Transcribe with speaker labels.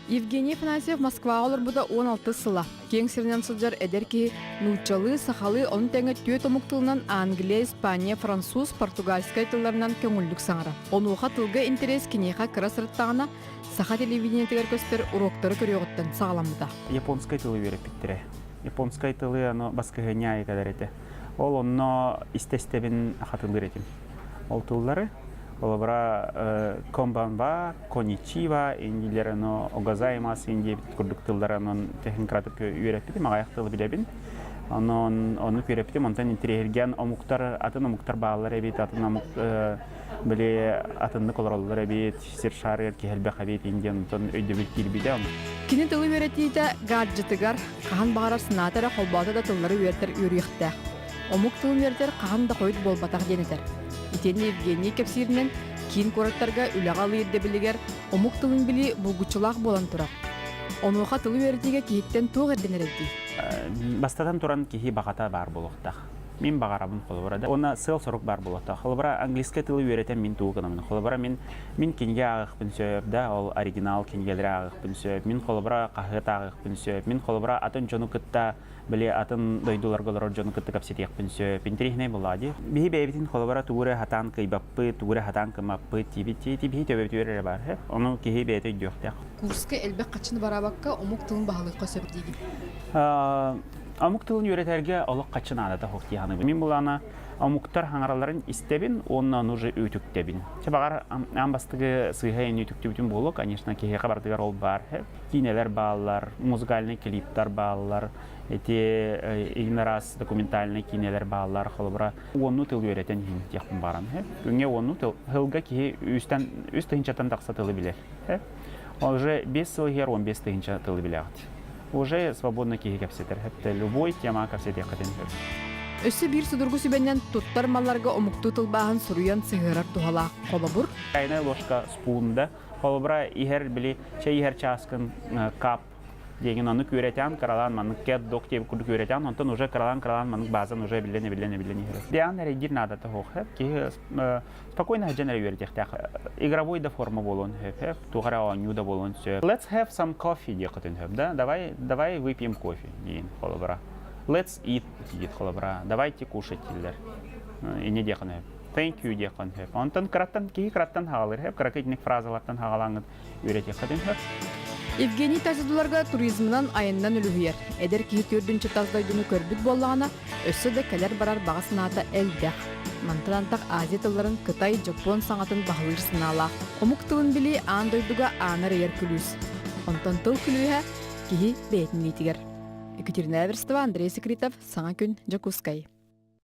Speaker 1: Евгений Афанасьев Москваҕа олорбута 16 сыла. Киэҥ сиринэн сылдьар эдэр киһи нууччалыы, сахалыы, ону тэҥэ түөрт омук тылынан англия, испания, француз, португальскай тылларынан көҥүллүк саҥарар. Онуоха тылга интэриэс киниэхэ кыра сырыттаҕына саха телевидениетигэр көстөр уруоктары көрүөҕүттэн саҕаламмыта.
Speaker 2: Японскай тылы үөрэппиттэрэ. Японскай тылы аны баскыһыанньа айыкалар этэ. Ол онно истэ-истэбин хатылыыр этим. Ол тыллары Холобура, конбанба, коничива, индилер ону огазаймас индиэбит курдук тыллары онон тэһин кыратык үөрэппитим, аҕыйах тылы билэбин. Онон ону үөрэппитим, онтон интэриэһиргээн омуктар, атын омуктар бааллар эбит, атын омук били атыннык олороллор эбит, сир шаарыгар киһи элбэх эбит индиан онтон өйдөбүл киирбитэ.
Speaker 1: Кини тылы үөрэтиитэ гаджетыгар хаһан баҕарар санаата эрэ холбоото да тыллары үөрэтэр үөрүйэхтээх. Омук тылын үөрэтэр хаһан да хойут буолбатах диэн этэр. Итиэннэ Евгений кэпсииринэн, киин куораттарга үлэҕэ ылыы ирдэбилигэр омук тылын билии булгуччулаах буолан турар. Онуоха тылы үөрэтиигэ киһиттэн туох ирдэнэр эбитий?
Speaker 2: Бастатан туран киһи баҕата баар буолуохтаах. Мин баҕарабын холобура да. Уонна сыал-сорук баар буолуохтаах. Холобура, английскай тылы үөрэтэн мин тугу гынабын? Холобура, мин мин кинигэ ааҕыахпын сөп да, ол оригинал кинигэлэри ааҕыахпын сөп. Мин холобура хаһыат ааҕыахпын сөп. Мин холобура атын дьону кытта били атын дойдуларга олорор дьону кытта кэпсэтиэхпин сөп. Интэриэһинэй буоллаҕа дии. Биһи бэйэбитин холобура тугу эрэ сатаан кыайбаппыт, тугу эрэ сатаан кыммаппыт диибит дии. Биһи төбөбүтүгэр эрэ баар. Ону киһи бэйэтэ өйдүөхтээх.
Speaker 1: Курска элбэх хаччыны бараабакка омук тылын баһылыахха сөп диигин.
Speaker 2: Омук тылын үөрэтэргэ олох хаччы наадата суох дии саныыбын. Мин былаана омуктар хаҥараларын истэбин уонна ону уже үтүктэбин. Чэ баҕар аан бастакы сыыһа ини үтүктүбүтүм буолуо, конечно, киһиэхэ барытыгар ол баар. Киинэлэр бааллар, музыкальнай клиптар бааллар, эти иин араас документальнай киинэлэр бааллар, холобура, уонну тыл үөрэтэн иһин диэхпин бааран. Күҥҥэ уонну тыл, сылга киһи үстэн, үс тыһыынчаттан тахса тылы билэр. Уже 5 сыл иһигэр 15 тыһыынча тылы билэҕит. Уже свободно киһи кэпсэтэр. Хэптэ любой тема кэпсэтиэххитин сөп.
Speaker 1: Өссө биир судургу сүбэнэн туттар малларга омуктуу тылбааһын суруйан сыһыарар туһалаах холобур.
Speaker 2: Чайная ложка spoon да Холобура, иһэр били чэй иһэр чааскын cup диэҥин ону күөрэтэн кыралаан маннык cat dog диэбит курдук күөрэтэн онтон уже кыралаан кыралаан маннык баазан уже эбиллэн эбиллэн эбиллэн иһэр. Диан эрэйдиир наадата суох. Киһи спокойно сылдьан эрэ үөрэтиэхтээх. Игровой да форма буолуон сөп, туох эрэ оонньуу да буолуон сөп. Let's have some coffee диэххитин сөп да? Давай, давай выпьем кофе диин холобура. Let's eat диит холобура. Давайте кушать дииллэр. Инньэ диэххин сөп. Thank you диэххин сөп. Онтон кыраттан киһи кыраттан хаалыр сөп. Кыракый итинник фразалартан хаалаҥҥыт үөрэтиэххитин сөп.
Speaker 1: Евгений тас дойдуларга туризмынан айанынан үлүһүйэр. Эдэр киһи төрдүнчэ тас дойдуну көрбүт буоллаҕына, өссө да кэлэр-барар баҕа санаата элбэх. Мантан антах Азия тылларын Кытай, Дьоппуон саҥатын баһылыыр санаалаах. Омук тылын билии аан дойдуга ааны арыйар күлүүс. Онтон тыл күлүүһэ киһи бэйэтин илиитигэр. Екатерина Эверстова, Андрей Секретов, Саҥа күн, Дьокуускай.